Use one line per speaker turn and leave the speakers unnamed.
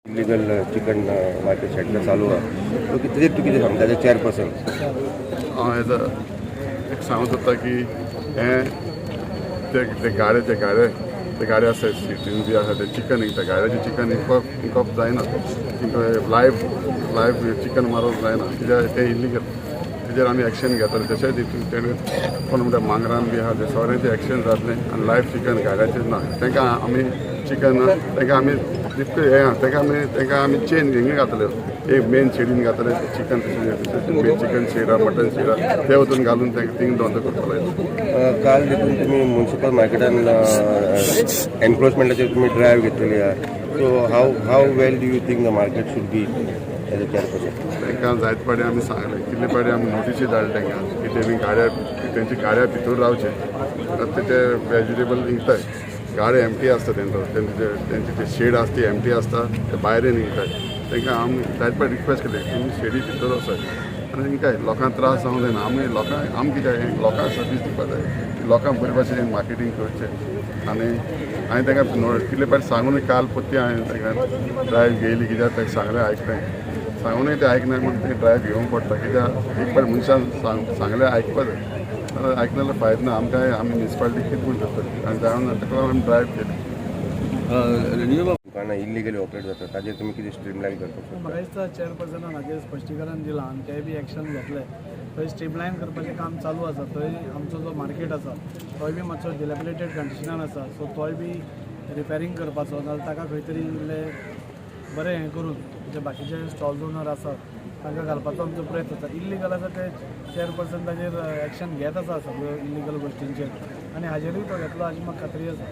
Illegal chicken market centre चालू आहा, so कितें तूं कितें सांगता एज अ चेअरपर्सन?
हांव एज अ एक सांगूंक सोदता की हें ते ते गाडे ते गाडे आसता, सिटीन बी आसा, ते चिकन विकता. गाड्याचें चिकन विकप विकप जायना. तिंका लायव लायव चिकन मारप जायना, कित्याक तें इल्लिगल. तेजेर आमी एक्शन घेतले. तशेंच हितून तेणें कोण म्हणटा मांगरान बी आहा, ते सगळ्यांचें एक्शन जातलें आनी लायव चिकन गाड्याचेर ना. तांकां आमी चिकन तांकां आमी जितकें हें आहा, तांकां आमी चेन हिंगा घातले, एक मेन शेडीन घातले चिकन. तशें चिकन शेड आहा, मटन शेड आहा, ते वचून घालून तांकां थिंग धंदो करपाक लायता.
काल देखून तुमी म्युन्सिपल मार्केटान एनक्रोचमेंटाचेर तुमी ड्रायव्ह घेतलेली आहा, so how well do you think the market should be as a chairperson?
तांकां जायते फावटी आमी सांगलें, कितले फावटी आमी नोटीसी धाडले तांकां की तेमी गाड्या, तेंची गाड्या भितर रावचे. आतां ते वेजिटेबल विकताय, गाडी एमटी आसता तेंचो, तेंचे ते शेड आसता, ती एमटी आसता, ते भायर येवन विकताय. तांकां आमी जायते फावटी रिक्वेस्ट केली, तुमी शेडी भितर वचात आनी काय लोकांक त्रास जावंक जायना. आमी लोकांक, आमी कित्याक लोकांक सर्वीस दिवपा जाय, लोकांक बरे भाशेन मार्केटींग करचें. आनी हांवें तांकां कितले फावटी सांगून, काल परती हांवें तांकां ड्रायव्ह घेयली, कित्याक तांकां सांगलें, आयकलें, सांगूनय ते आयकना म्हण ते ड्रायव्ह घेवंक पडटा. कित्याक एक फावट मनशान सांगलें आयकपा जाय, नाल्यार आयकना जाल्यार फायदो ना आमकां. आमी म्युनिसिपालिटी कितें म्हण करतली? आनी जावन ताका लागून आमी ड्रायव्ह केली.
दुकानां इलिगली ऑपरेट जाता, ताजेर तुमी कितें स्ट्रीमलायन करपाक शकता?
म्हाका दिसता चेअरपर्सनान हाजेर स्पश्टीकरण दिलां आनी तेय बी एक्शन घेतले. थंय स्ट्रीमलायन करपाचें काम चालू आसा. थंय आमचो जो मार्केट आसा, तोय बी मातसो डिलेपिलेटेड कंडिशनान आसा, सो तोय बी रिपेरींग करपाचो, नाजाल्यार ताका खंय तरी इल्लें बरें हें करून जे बाकीचे स्टॉल्स ओनर आसात तांकां घालपाचो आमचो प्रयत्न आसा. इल्लिगल आसा ते चेअरपर्सन ताजेर एक्शन घेत आसा सगळ्यो इल्लिगल गोश्टींचेर आनी हाजेरूय तो घेतलो हाजी म्हाका खात्री आसा.